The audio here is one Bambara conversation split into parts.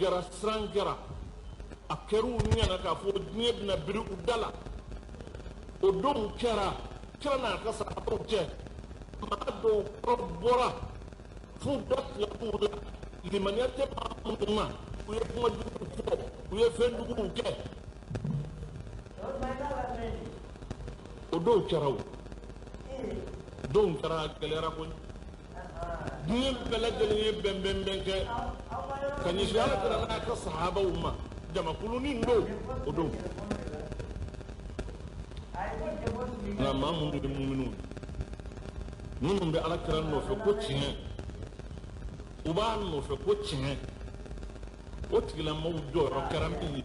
kɛra, siran kɛra, a kɛr'u ɲɛna k'a fɔ diɲɛ bɛna biri u da la. O don kɛra, kira n'a ka sahabaw cɛ, maa dɔw kɔrɔ bɔra f'u da tilal'u la, limaniya tɛ maa minnu ma, u ye kuma juguw fɔ, u ye fɛn juguw kɛ. O dɔw kɛra, o dɔw kɛra, a gɛlɛyara koyi. Diɲɛ bɛɛ lajɛlen ye bɛnbɛnbɛn kɛ ka ɲɛsin ala kira n'a ka sahabaw ma, jamakulunin don o don. Nka maa minnu ye muminiw ye, minnu bɛ ala kira nɔfɛ ko tiɲɛ, u b'a nɔfɛ ko tiɲɛ, o tigilamɔgɔw jɔyɔrɔ kɛra min ye,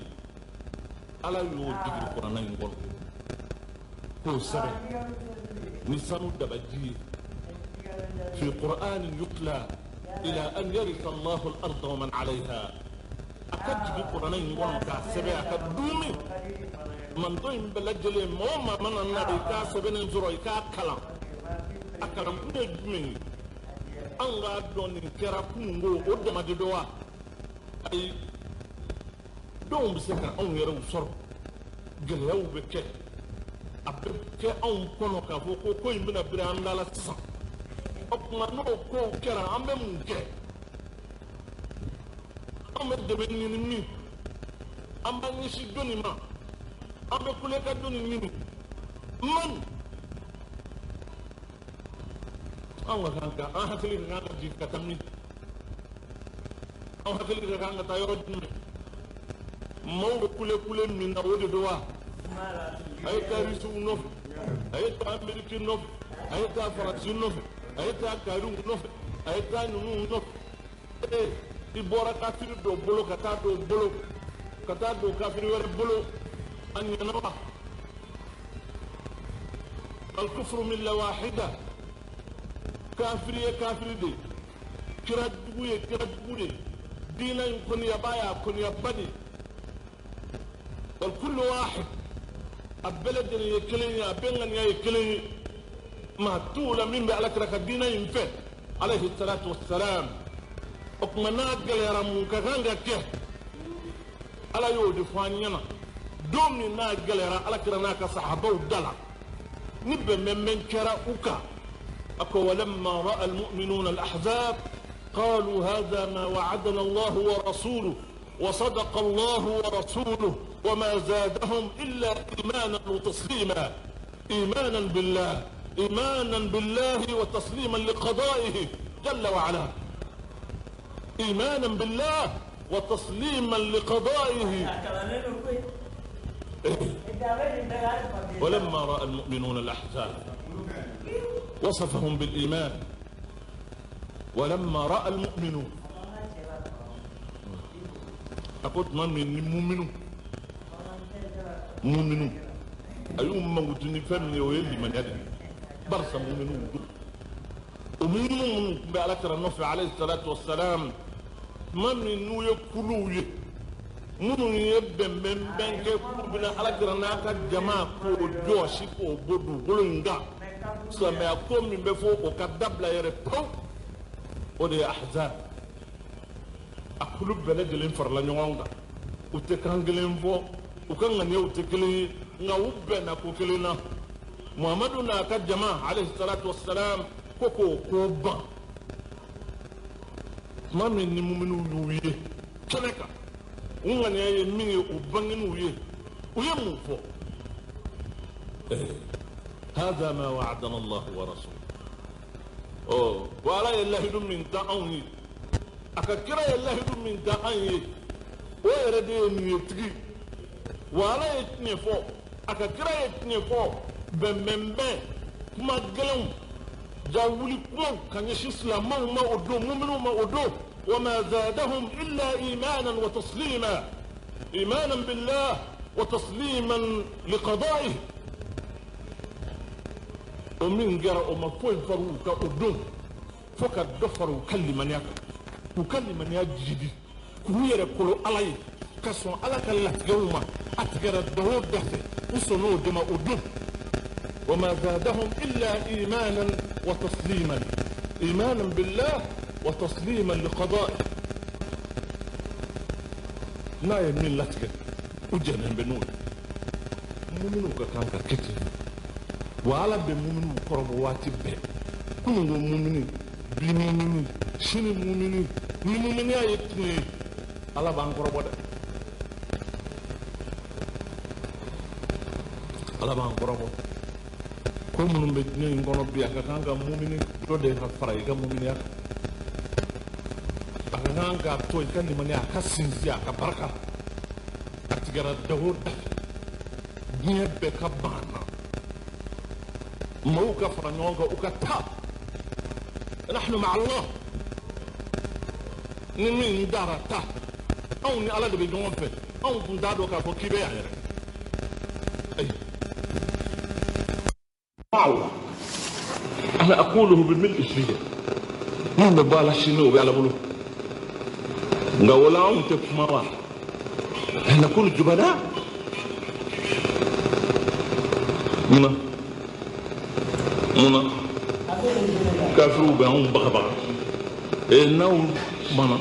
ala y'o jigin kuranɛ in kɔnɔ k'o sɛbɛn ni sanu dabaji ye. في قرآن يتلى إلى أن يرث الله الأرض ومن عليها. أكد قرآن يقول كاسبة أكد دومي من دوم بلجل موما من النبي كاسبة نزرع كلام أكلام كل دومي أنغا دون كراكونغو قدام الدواء أي دوم بسكر أون يرو صر جلو بك أبكي أون كونو كافو كوي من برام لا سان. O tuma n'o kow kɛra, an bɛ mun kɛ? An bɛ dɛmɛ ɲini min? An b'an ɲɛsin jɔnni ma? An bɛ kule ka jɔnni ɲini? Man anw ka kan ka an hakili ka kan ka jigin ka taa min? An hakili ka kan ka taa yɔrɔ jumɛn? Maaw bɛ kule kule min na, o de don wa? A ye taa Irisiw nɔfɛ, a ye taa Ameriki nɔfɛ, a ye taa Faransi nɔfɛ, a ye taa kariw nɔfɛ, a ye taa ninnu nɔfɛ. Ee, i bɔra kafiri dɔ bolo ka taa dɔ bolo, ka taa don kafiri wɛrɛ bolo, a ɲɛna wa? Alkufru milla wahida. Kafiri ye kafiri de, kira jugu ye kira jugu de, diinɛ in kɔniyaba y'a kɔniyaba de. Walkullu wahid, a bɛɛ lajɛlen ye kelen ye, a bɛɛ ŋaniya ye kelen ye. Maa t'u la min bɛ ala kira ka diinɛ in fɛ alayhi salatu wassalam. O tuma n'a gɛlɛyara, mun ka kan ka kɛ? Ala y'o de fɔ an ɲɛna. Don min n'a gɛlɛyara ala kira n'a ka sahabaw da la, ni bɛnbɛnbɛn kɛra u kan, a ko walamma ra'a almu'minuna alahzab qalu hadha ma wa'adana allahu wa rasuluhu wa sadaqa allahu wa rasuluhu wa ma zadahum illa imanan wa taslima. Imanan billah, إيمانا بالله وتسليما لقضائه جل وعلا. إيمانا بالله وتسليما لقضائه. ولما رأى المؤمنون الأحزاب وصفهم بالإيمان. ولما رأى المؤمنون، أقول من المؤمنون؟ مؤمنون أيوم موجودين فمن ويلي من يدري barsa muminu don. O minnu minnu tun bɛ ala kira nɔfɛ alayhi salatu wassalam, tuma min n'u ye kuluw ye, minnu ye bɛnbɛnbɛn kɛ k'u bɛna ala kira n'a ka jama k'o jɔsi k'o bɔ dugukolo in kan, silamɛya ko min bɛ fɔ o ka dabila yɛrɛ pewu, o de ye ahzab. A kulu bɛɛ lajɛlen farala ɲɔgɔn kan, u tɛ kan kelen fɔ, u ka ŋaniyaw tɛ kelen ye, nka u bɛnna ko kelen na. Muhammadu n'a ka jama alayhi salatu wassalam ko k'o ko ban. Tuma min ni muminiw y'u ye kɛnɛ kan, u ŋaniya ye min ye, u bangen'u ye, u ye mun fɔ? Hadha ma wa'adana Allahu wa rasuluhu. Ɔ, wa ala ye lahidu min ta anw ye, a ka kira ye lahidu min ta an ye, o yɛrɛ de ye nin ye tigi. Wa ala ye tiɲɛ fɔ, a ka kira ye tiɲɛ fɔ. Bɛnbɛnbɛn, kuma gɛlɛnw, jawuli kumaw ka ɲɛsin silamɛw ma o don, muminiw ma o don. Wa ma zadahum illa imanan wa taslima, imanan billah wa tasliman liqada'ihi. O min kɛra, o ma foyi far'u kan o don, fo ka dɔ fara u ka limaniya kan, k'u ka limaniya jidi, k'u yɛrɛ kolo ala ye, ka sɔn ala ka latigɛw ma. A tigɛra da o da fɛ, u sɔnn'o de ma o don. وما زادهم إلا إيمانا وتسليما، إيمانا بالله وتسليما لقضائه. N'a ye min latigɛ u jɛnnen bɛ n'o ye. Muminuw ka kan ka kɛ ten. Wa Ala bɛ muminuw kɔrɔbɔ waati bɛɛ. Kunun ko mumini, bi mumini, sini mumini, ni muminiya ye tiɲɛ ye, Ala b'an kɔrɔbɔ dɛ. Ala b'an kɔrɔbɔ. Ko minnu bɛ diɲɛ in kɔnɔ bi, a ka kan ka mumini dɔ de ka fara i ka muminiya kan. A ka kan k'a to i ka limaniya a ka sinsin a ka barika. A tigɛra da o da fɛ. Diɲɛ bɛɛ ka ban na. Maaw ka fara ɲɔgɔn kan u ka taa. Nahnu ma'a Allah. Ni min dara taa. Anw ni Ala de bɛ ɲɔgɔn fɛ. Anw tun t'a dɔn k'a fɔ k'i bɛ yan yɛrɛ. Ayi. Allah. Ana aquluhu bi mil'i fihi. Min bɛ bɔ a la sini o bɛ Ala bolo. Nka o la anw tɛ kuma wa? Nakunu jubana. Munna? Munna? Kafiriw bɛ anw bagabaga. N'aw kumana,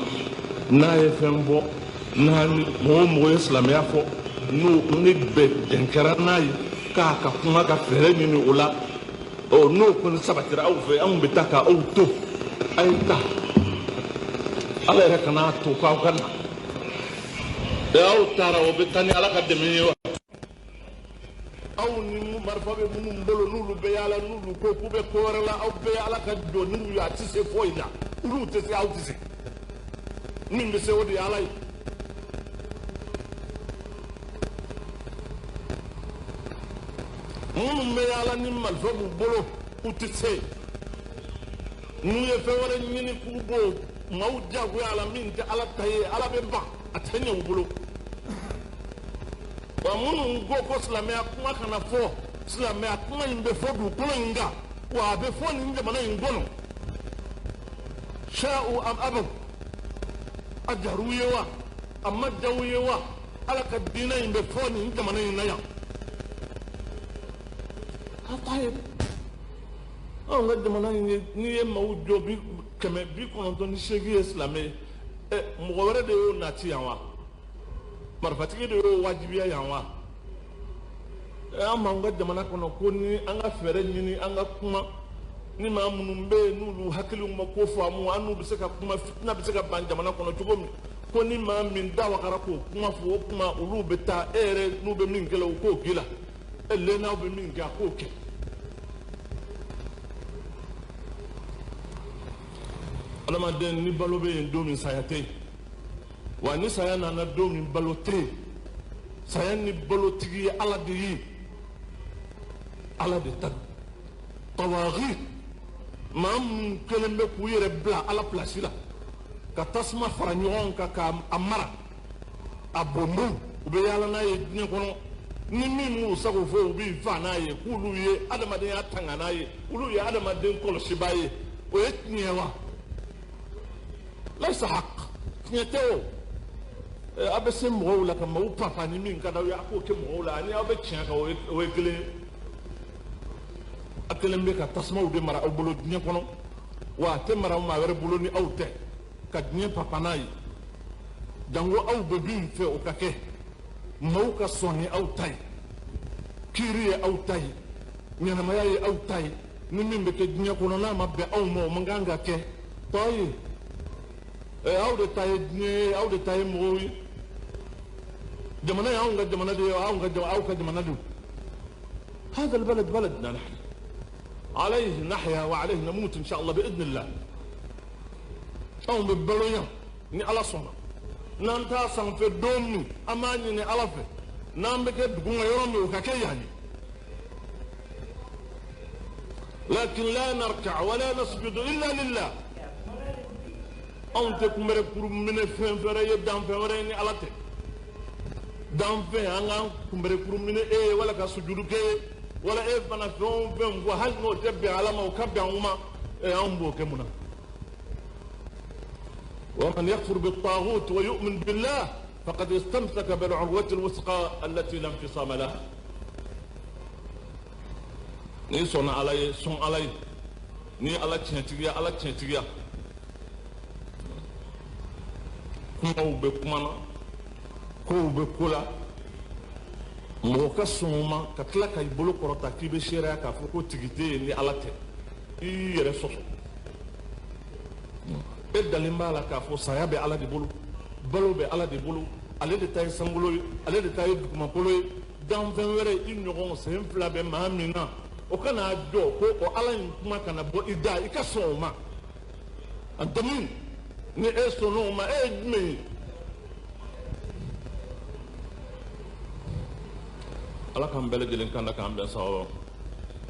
n'a ye fɛn fɔ, n'a ni mɔgɔ o mɔgɔ ye silamɛya fɔ, n'o ni bɛn jɛn kɛra n'a ye k'a ka kuma ka fɛɛrɛ ɲini o la, ɔ n'o kɔni sabatira aw fɛ, anw bɛ taa k'aw to, a ye taa. Ala yɛrɛ kan'a to k'aw ka na. Aw taara o bɛ taa ni Ala ka dɛmɛ ye wa? Aw ni marifa bɛ minnu bolo n'olu bɛ yaala n'olu ko k'u bɛ ko wɛrɛ la, aw bɛɛ ye Ala ka jɔn n'u ye, a tɛ se foyi la. Olu tɛ se, aw tɛ se. Min bɛ se o de ye Ala ye. Minnu bɛ yaala ni marifa b'u bolo, u tɛ se. N'u ye fɛn wɛrɛ ɲini k'u b'o maaw jagoya a la min tɛ Ala ta ye, Ala bɛ ban, a tɛ ɲɛ u bolo. Wa minnu ko ko silamɛya kuma kana fɔ, silamɛya kuma in bɛ fɔ dugukolo in kan, wa a bɛ fɔ nin jamana in kɔnɔ. Sha'u am abaw, a diyar'u ye wa, a ma diya u ye wa, Ala ka diinɛ in bɛ fɔ nin jamana in na yan. A t'a ye. Anw ka jamana in ye, n'i ye maaw jɔ 198 ye silamɛ ye, mɔgɔ wɛrɛ de y'o nati yan wa? Marifatigi de y'o wajibiya yan wa? An b'an ka jamana kɔnɔ ko ni an ka fɛɛrɛ ɲini, an ka kuma ni maa minnu bɛ yen n'olu hakiliw ma ko faamu, an n'u bɛ se ka kuma, fitina bɛ se ka ban jamana kɔnɔ cogo min, ko ni maa min da wagara k'o kuma fɔ, o kuma olu bɛ taa e yɛrɛ n'u bɛ min kɛ la, u k'o k'i la, e lennaw bɛ min kɛ a k'o kɛ. Adamaden ni balo bɛ yen don min, saya tɛ yen. Wa ni saya nana don min, balo tɛ yen. Saya ni balotigi ye Ala de ye. Ala de ta don. Tawaghi, maa minnu kɛlen bɛ k'u yɛrɛ bila Ala pilasi la, ka tasuma fara ɲɔgɔn kan k'a mara, a bɔnbɔn, u bɛ yaala n'a ye diɲɛ kɔnɔ. Ni min m'u sago fɔ, u b'i fa n'a ye, k'olu ye adamadenya tanga n'a ye, olu ye adamaden kɔlɔsibaa ye. O ye tiɲɛ wa? Laysa haq, tiɲɛ tɛ o. Aw bɛ se mɔgɔw la ka maaw papa ni min ka d'aw ye, a k'o kɛ mɔgɔw la, ani aw bɛ tiɲɛ kan, o ye kelen ye. A kelen bɛ ka tasumaw de mara aw bolo diɲɛ kɔnɔ, wa a tɛ mara maa wɛrɛ bolo ni aw tɛ, ka diɲɛ papa n'a ye. Jango aw bɛ min fɛ o ka kɛ, maaw ka sɔn ni aw ta ye, kiiri ye aw ta ye, ɲɛnamaya ye aw ta ye. Ni min bɛ kɛ diɲɛ kɔnɔ n'a ma bɛn aw ma, o man kan ka kɛ. Tɔ ye aw de ta ye diɲɛ ye, aw de ta ye mɔgɔw ye. Jamana ye anw ka jamana de ye, aw ka jamana don. هذا البلد بلدنا نحن، عليه نحيا وعليه نموت إن شاء الله بإذن الله. Anw bɛ balo yan ni Ala sɔnna. N'an t'a sanfɛ don min, an b'a ɲini Ala fɛ. N'an bɛ kɛ duguma yɔrɔ min, o ka kɛ yan ye. لكن لا نركع ولا نسجد إلا لله. Anw tɛ kunbɛrɛ kuru minɛ fɛn fɛrɛ ye, danfɛn wɛrɛ ye ni Ala tɛ. Danfɛn an k'an kunbɛrɛ kuru minɛ e ye, wala ka sujudu kɛ ye, wala e fana fɛn o fɛn fɔ, hali n'o tɛ bɛn Ala ma, o ka bɛn anw ma, anw b'o kɛ mun na? ومن يكفر بالطاغوت ويؤمن بالله فقد استمسك بالعروة الوثقى التي لا انفصام لها. Ni sɔnna Ala ye, sɔn Ala ye. Ni Ala tiɲɛtigiya, Ala tiɲɛtigiya. Kumaw bɛ kuma na, Kow bɛ ko la mɔgɔ ka sɔn o ma ka tila ka i bolo kɔrɔta k'i bɛ seereya k'a fɔ ko tigi tɛ yen ni Ala tɛ, i y'i yɛrɛ sɔsɔ. E dalen b'a la k'a fɔ saya bɛ Ala de bolo, balo bɛ Ala de bolo, ale de ta ye sankolo ye, ale de ta ye dugumakolo ye, danfɛn wɛrɛ i ɲɔgɔn sen fila bɛ maa min na, o kana jɔ ko o Ala in kuma kana bɔ i da, i ka sɔn o ma. A dami ni e sɔnna o ma, e ye jumɛn ye? Ala k'an bɛɛ lajɛlen kan k'an bɛn sawaba.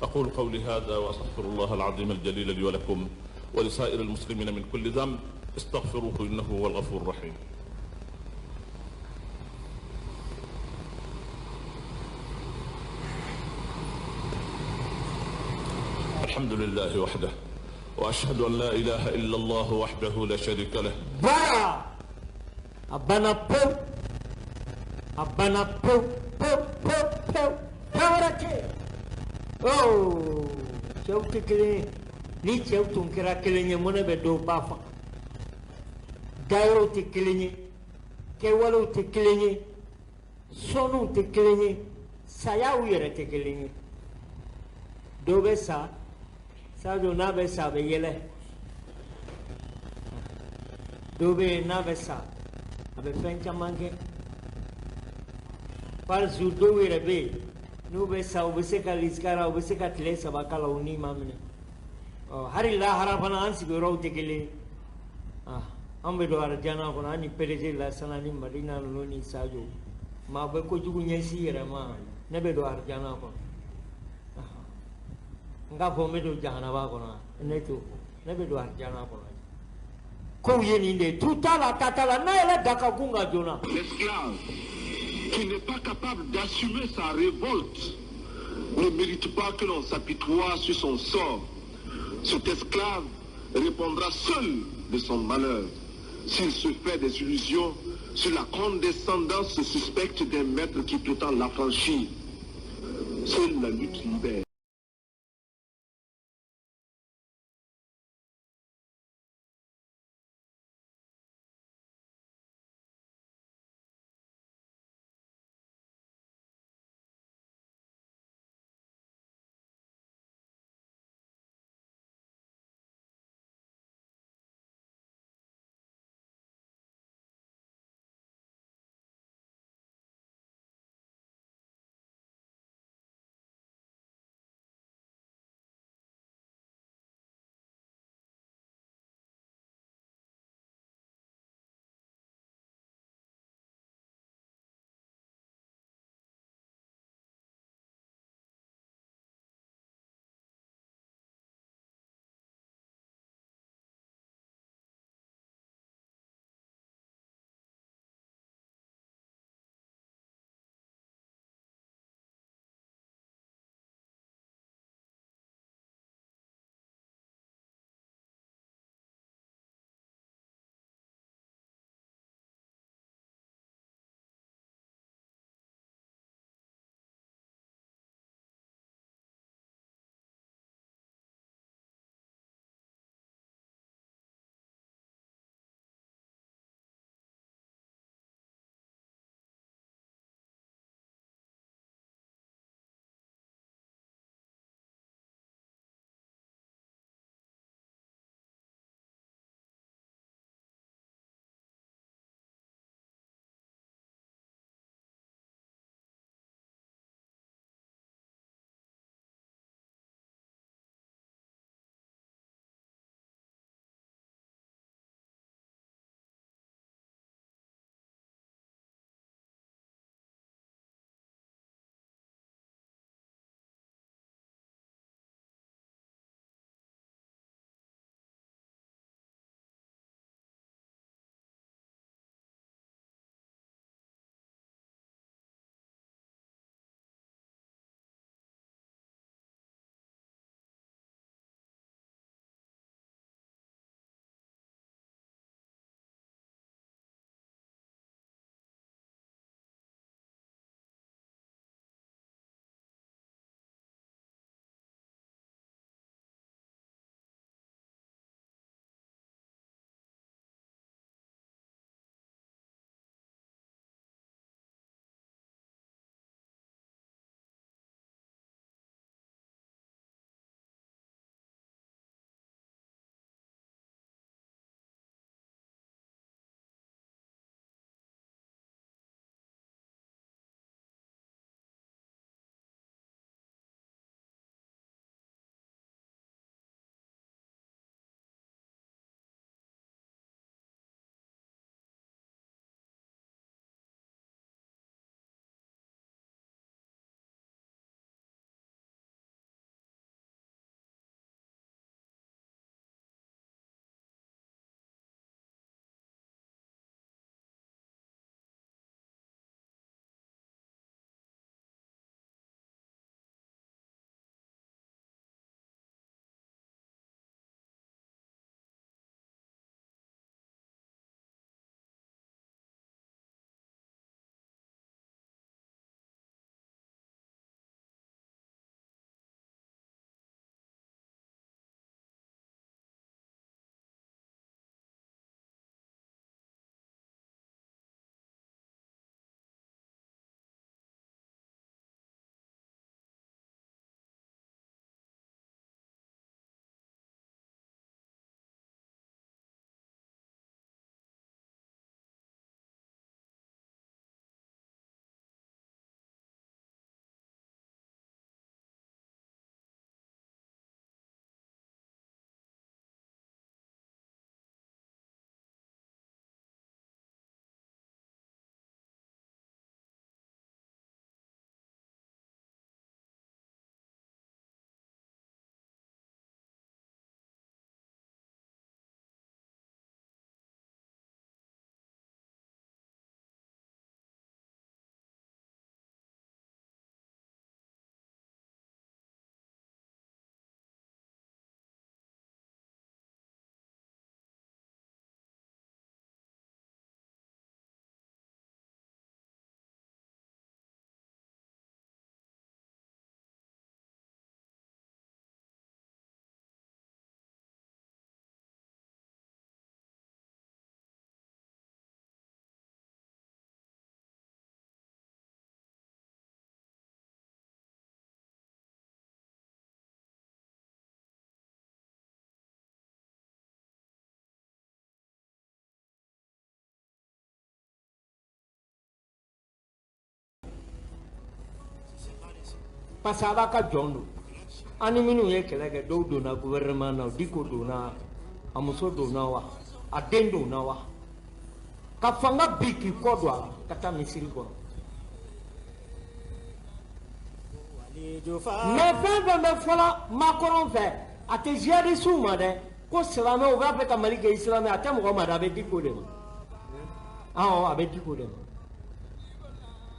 أقول قولي هذا وأستغفر الله العظيم الجليل لي ولكم ولسائر المسلمين من كل ذنب، استغفروه إنه هو الغفور الرحيم. الحمد لله وحده، وأشهد أن لا إله إلا الله وحده لا شريك له. Bara a banna pewu, a banna pewu pewu pewu pewu, fɛn wɛrɛ tɛ yen. Oh, cɛw tɛ kelen ye. Ni cɛw tun kɛra kelen ye, mɔnɛ bɛ dɔw ba faga. Dayɔrɔw tɛ kelen ye, kɛwalew tɛ kelen ye, sɔnniw tɛ kelen ye, sayaw yɛrɛ tɛ kelen ye. Dɔw bɛ sa, Sadio n'a bɛ sa a bɛ yɛlɛ. Dɔw bɛ yen n'a bɛ sa a bɛ fɛn caman kɛ. Par jour dɔw yɛrɛ bɛ yen n'u bɛ sa u bɛ se ka lisikara, u bɛ se ka tile 3 k'a la u ni ma minɛ. Ɔ hali lahara fana an sigiyɔrɔw tɛ kelen ye. An bɛ don arijana kɔnɔ, an ni PDG Lasana ni Madina ninnu ni Sadio. Maa bɛ kojugu ɲɛsin i yɛrɛ ma, ne bɛ don arijana kɔnɔ. N k'a fɔ n bɛ don jahanaba kɔnɔ, ne t'o fɔ, ne bɛ don arijana kɔnɔ. Kow ye nin de ye, tu t'a la, ta t'a la, n'a yɛrɛ da ka gun ka joona. L'esclave qui n'est pas capable d'assumer sa révolte ne mérite pas que l'on s'apitoie sur son sort. Cet esclave répondra seul de son malheur s'il se fait des illusions sur la condescendance suspecte d'un maître qui prétend l'affranchir. Seule la lutte libère. Parce que a b'a ka jɔn don. An ni minnu ye kɛlɛ kɛ, dɔw donna gouvernement na, Diko donna, a muso donna wa, a den donna wa. Ka fanga bi k'i kɔ don a la ka taa misiri kɔnɔ. Mais fɛn fɛn bɛ fɔla Macron fɛ, a tɛ jihadisiw ma dɛ. Ko silamɛw b'a fɛ ka Mali kɛ isilamɛ, a tɛ mɔgɔ ma dɛ, a bɛ Diko de ma. Awɔ, a bɛ Diko de ma.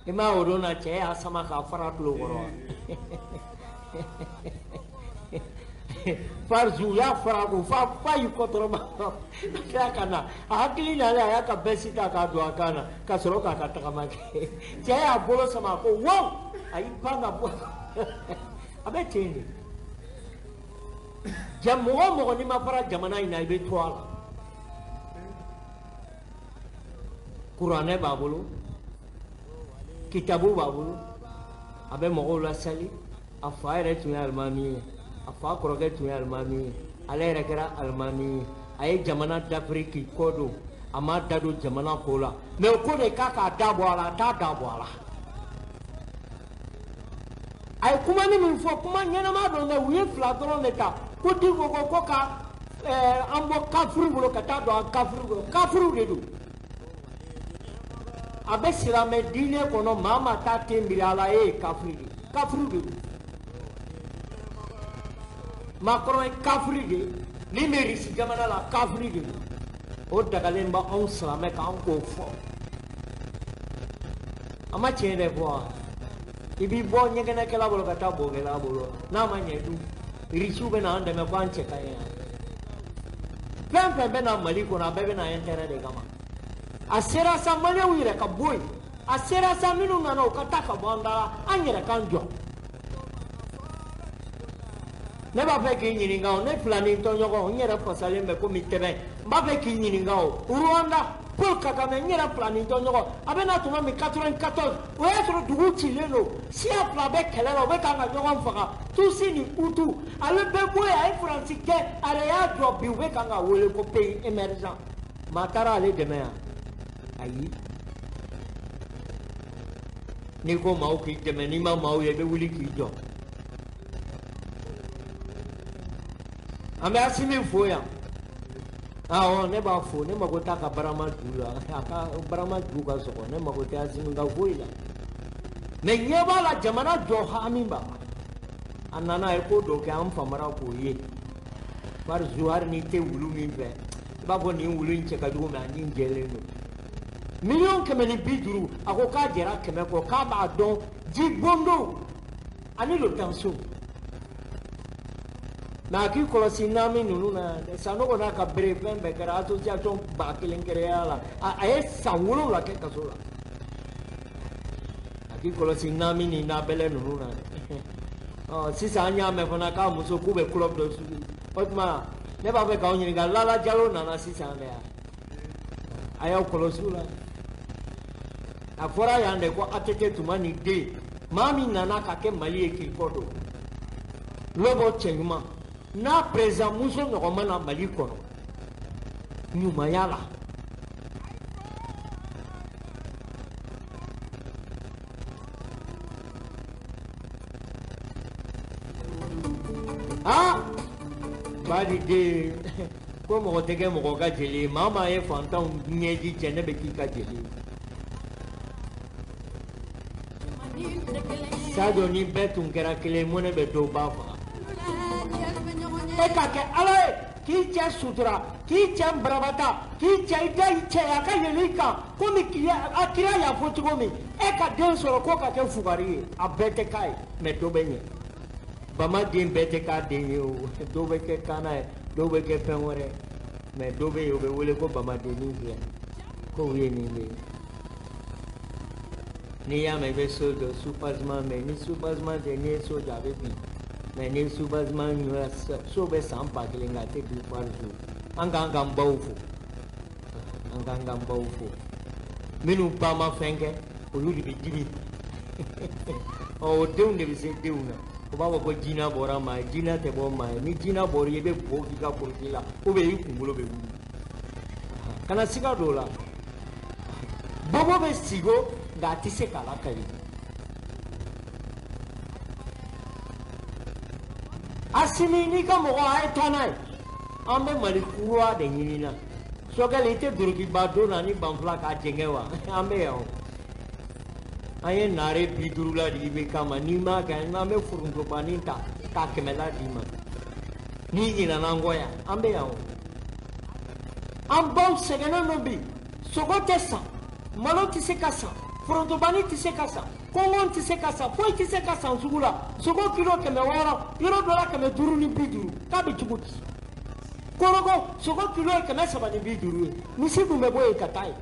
I m'a o don na cɛ y'a sama k'a fara tulo kɔrɔ wa? Farzu y'a fara ko fa y'i kɔtɔrɔma ka tila ka na, a hakili nalen a y'a ka bɛsi ta k'a don a kan na ka sɔrɔ k'a ka tagama kɛ. Cɛ y'a bolo sama ko wow, a y'i pan ka bɔ. A bɛ ten de. Ja mɔgɔ o mɔgɔ n'i ma fara jamana in na, i bɛ to a la. Kuranɛ b'a bolo, kitabu b'a bolo, a bɛ mɔgɔw lasali. A fa yɛrɛ tun ye alimami ye, a fa kɔrɔkɛ tun ye alimami ye, ale yɛrɛ kɛra alimami ye. A ye jamana dafiri k'i kɔ don, a ma da don jamana ko la. Mais o ko de k'a k'a da bɔ a la, a t'a da bɔ a la. A ye kuma ni min fɔ, kuma ɲɛnama don dɛ, u ye fila dɔrɔn de ta. Ko Diko ko ko ka an bɔ kafiri bolo ka taa don an kafiri bolo. Kafiriw de don. A bɛ silamɛ diinɛ kɔnɔ, maa maa t'a ten biri a la, e ye kafiri de ye. Kafiriw de don. Macron ye kafiri de ye, min bɛ Irisi jamana la, kafiri de don. O dagalen bɛ anw silamɛ kan, an k'o fɔ. A ma tiɲɛ de fɔ wa? I b'i bɔ ɲɛgɛnɛkɛla bolo ka taa bɔkɛla bolo, n'a ma ɲɛ dun, Irisiw bɛ n'an dɛmɛ ko an cɛ ka ɲi yan. Fɛn fɛn bɛ na Mali kɔnɔ, a bɛɛ bɛ na intérêt de kama. A sera sa Maliyɛnw yɛrɛ ka bɔ yen, a sera sa minnu nana u ka taa ka bɔ an da la, an yɛrɛ k'an jɔ. Ne b'a fɛ k'i ɲininka o, ne filani tɔɲɔgɔn, n yɛrɛ fasalen bɛ komi tɛbɛn. N b'a fɛ k'i ɲininka o, Rwanda, Paul Kagame, n yɛrɛ filani tɔɲɔgɔn, a bɛ na tuma min 94, o y'a sɔrɔ dugu cilen don, siya fila bɛ kɛlɛ la, u bɛ kan ka ɲɔgɔn faga, Tutsi ni Hutu. Ale bɛ bɔ yen, a ye Faransi gɛn, a yɛrɛ y'a jɔ bi, u bɛ kan ka wele ko pays émergent. Maa taara ale dɛmɛ yan? Ayi. N'i ko maaw k'i dɛmɛ, n'i ma maaw ye, i bɛ wuli k'i jɔ. An bɛ Asimi fo yan. Awɔ, ne b'a fo, ne mago t'a ka barama ju la, a ka barama ju ka sɔgɔ, ne mago tɛ Asimi ka foyi la. Mais ɲɛ b'a la jamana jɔ hami b'a la. A nana a ye ko dɔ kɛ, an famara k'o ye. Bari Zuhari, n'i tɛ wulu min fɛ, i b'a fɔ nin wulu in cɛ ka jugu, mais a ɲin jɛlen don. 150 millions, a ko k'a jɛra 100 kɔ, k'a b'a dɔn ji bondo ani lotanso. Mais a k'i kɔlɔsi naami ninnu na, Sanogo n'a ka bere fɛn bɛɛ kɛra association 1000 créer la, a ye san 7 kɛ kaso la. A k'i kɔlɔsi naami ni nabɛlɛ ninnu na dɛ. Ɔ sisan an y'a mɛn fana k'a muso k'u bɛ club dɔ sugu. O tuma ne b'a fɛ k'aw ɲininka, Lala Jalo nana sisan dɛ, a y'aw kɔlɔsi o la. A fɔra yan de ko ATT tuma ni den maa min nana ka kɛ Mali ye k'i kɔ don. Lɔbɔ cɛ ɲuman n'a président muso ɲɔgɔn ma na Mali kɔnɔ ɲumanya la. Aa badi den ko mɔgɔ tɛ kɛ mɔgɔ ka jeli ye, maa maa ye fantanw ɲɛji cɛ, ne bɛ k'i ka jeli ye. Sadio ni bɛɛ tun kɛra kelen, mun ne bɛ dɔw ba faga. E ka kɛ Ala ye k'i cɛ sutura, k'i cɛ barabata, k'i cɛ i da i cɛ a ka yɛlɛ i kan komi a kira y'a fɔ cogo min. E ka den sɔrɔ ko ka kɛ fugari ye, a bɛɛ tɛ k'a ye, mais dɔ bɛ ɲɛ. Bama den bɛɛ tɛ k'a den ye o, dɔw bɛ kɛ kaana ye, dɔw bɛ kɛ fɛn wɛrɛ, mais dɔw bɛ yen o bɛ wele ko bamadennin filɛ, k'o ye nin de ye. N'i y'a mɛn i bɛ so jɔ soubassement, mais ni soubassement tɛ, n'i ye so jɔ a bɛ bin. Mais ni soubassement ɲuman, so bɛ san 1000 kɛ a tɛ bin par jour. An k'an k'an baw fo, an k'an k'an baw fo. Minnu ba ma fɛn kɛ, olu de bɛ dimi. Ɔ o denw de bɛ se denw na. U b'a fɔ ko jinɛ bɔra maa ye, jinɛ tɛ bɔ maa ye. Ni jinɛ bɔra i ye, i bɛ bo k'i ka kurusi la, ou bien i kunkolo bɛ wuli. Kana siga don o la. Bobo bɛ sigo, nka a tɛ se k'a lakali. Asimi n'i ka mɔgɔ a ye taa n'a ye. An bɛ Mali kura de ɲini na. Sogɛli i tɛ dorokiba don na ni banfula k'a jɛngɛ wa? An bɛ yan o. An ye nare 50 la di IBK ma, n'i m'a kɛ an bɛ forontobanin ta k'a 100 la d'i ma. N'i ɲinɛna an kɔ yan, an bɛ yan o. An baw sɛgɛnnen don bi, sogo tɛ san, malo tɛ se ka san, forontobani tɛ se ka san, kɔngɔ tɛ se ka san, foyi tɛ se ka san sugu la. Sogo kilo 600, yɔrɔ dɔ la 550, k'a bɛ cogo di? Korogo sogo kilo ye 350 ye, misi dun bɛ bɔ yen ka taa yen.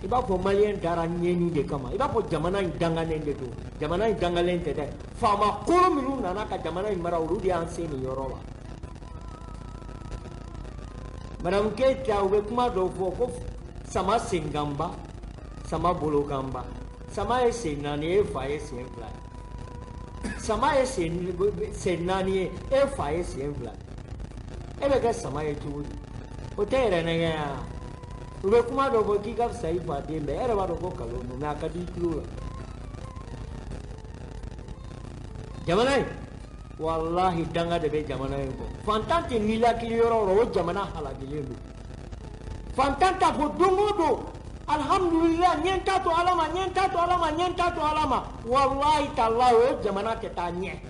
I b'a fɔ maliyɛn dara ɲɛni de kama, i b'a fɔ jamana in danganen de don. Jamana in dangalen tɛ dɛ, faama koro minnu nana ka jamana in mara, olu de y'an se nin yɔrɔ la. Madame Keita, u bɛ kuma dɔw fɔ ko sama senkanba, sama bolokanba. Sama ye sen 4 ye, e fa ye sen 2 ye. Sama ye sen 4 ye, e fa ye sen 2 ye. E bɛ kɛ sama ye cogo di? O tɛ yɛrɛ nɛgɛ ya. U bɛ kuma dɔ fɔ k'i ka fisa i fa den bɛɛ, e yɛrɛ b'a dɔn ko nkalon don, mais a ka di i tulo la. Jamana in, walahi danga de bɛ jamana in kɔ. Fantan tɛ nilakili yɔrɔ o yɔrɔ, o jamana halakilen don. Fantan t'a fɔ don o don, alhamdulillah, n ye n ta to Ala ma, n ye n ta to Ala ma, n ye n ta to Ala ma. Walahi talahi, o jamana tɛ taa ɲɛ.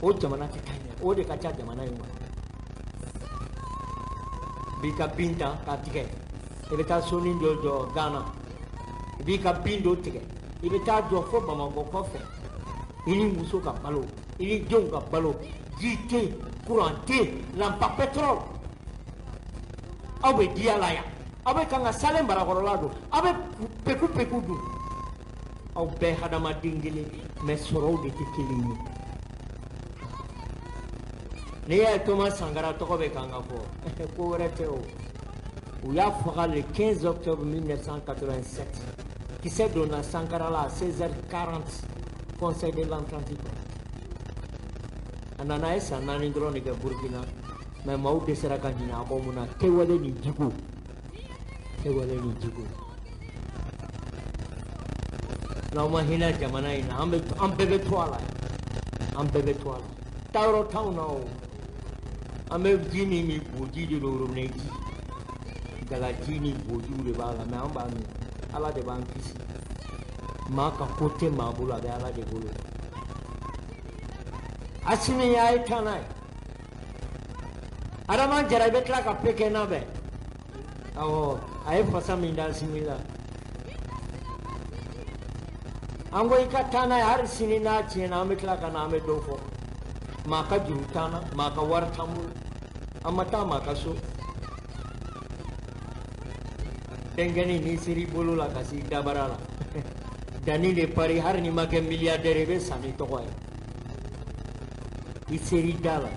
O jamana tɛ taa ɲɛ. O de ka ca jamana in kɔnɔ. B'i ka bin ta k'a tigɛ, i bɛ taa sonin dɔ jɔ Ghana, i b'i ka bin dɔ tigɛ, i bɛ taa jɔ fo Bamakɔ kɔfɛ, i ni muso ka balo, i ni denw ka balo, ji tɛ yen, courant tɛ yen, lampe à pétrole. Aw bɛ diya la yan, aw bɛ kan ka salen barakɔrɔla don, aw bɛ peku peku dun. Aw bɛɛ hadamaden kelen, mais sɔrɔw de tɛ kelen ye. N'i y'a ye Thomas Sankara tɔgɔ bɛ kan ka fɔ, ko wɛrɛ tɛ o. U y'a faga le 15 octobre 1987. Kisɛ donna Sankara la à 16h40, Conseil de l'Entente kɔnɔ. A nana a ye san 4 dɔrɔn de kɛ Burkina, mais maaw dɛsɛra ka ɲinɛ a kɔ mun na, kɛwale ni jiko. Kɛwale ni jiko. N'aw ma hinɛ jamana in na, an bɛɛ bɛ to a la. An bɛɛ bɛ to a la. Taayɔrɔ t'anw na o. An bɛ ji min min, boji de don, robinet ji. Galaji ni bojiw de b'a la, mais an b'a min. Ala de b'an kisi. Maa ka ko tɛ maa bolo, a bɛ Ala de bolo. Asimi y'a ye taa n'a ye. Adama Jara, i bɛ tila ka pe kɛ n'a bɛɛ. Awɔ, a ye fasa min da Asimi la. An ko i ka taa n'a ye, hali sini n'a tiɲɛna, an bɛ tila ka na, an bɛ dɔ fɔ. Maa ka juru t'an na, maa ka wari t'an bolo. An ma taa maa ka so. Denkɛnin n'i ser'i bolo la ka s'i dabara la. Danni de pari, hali n'i ma kɛ milliardaire i bɛ sa ni tɔgɔ ye. I ser'i da la,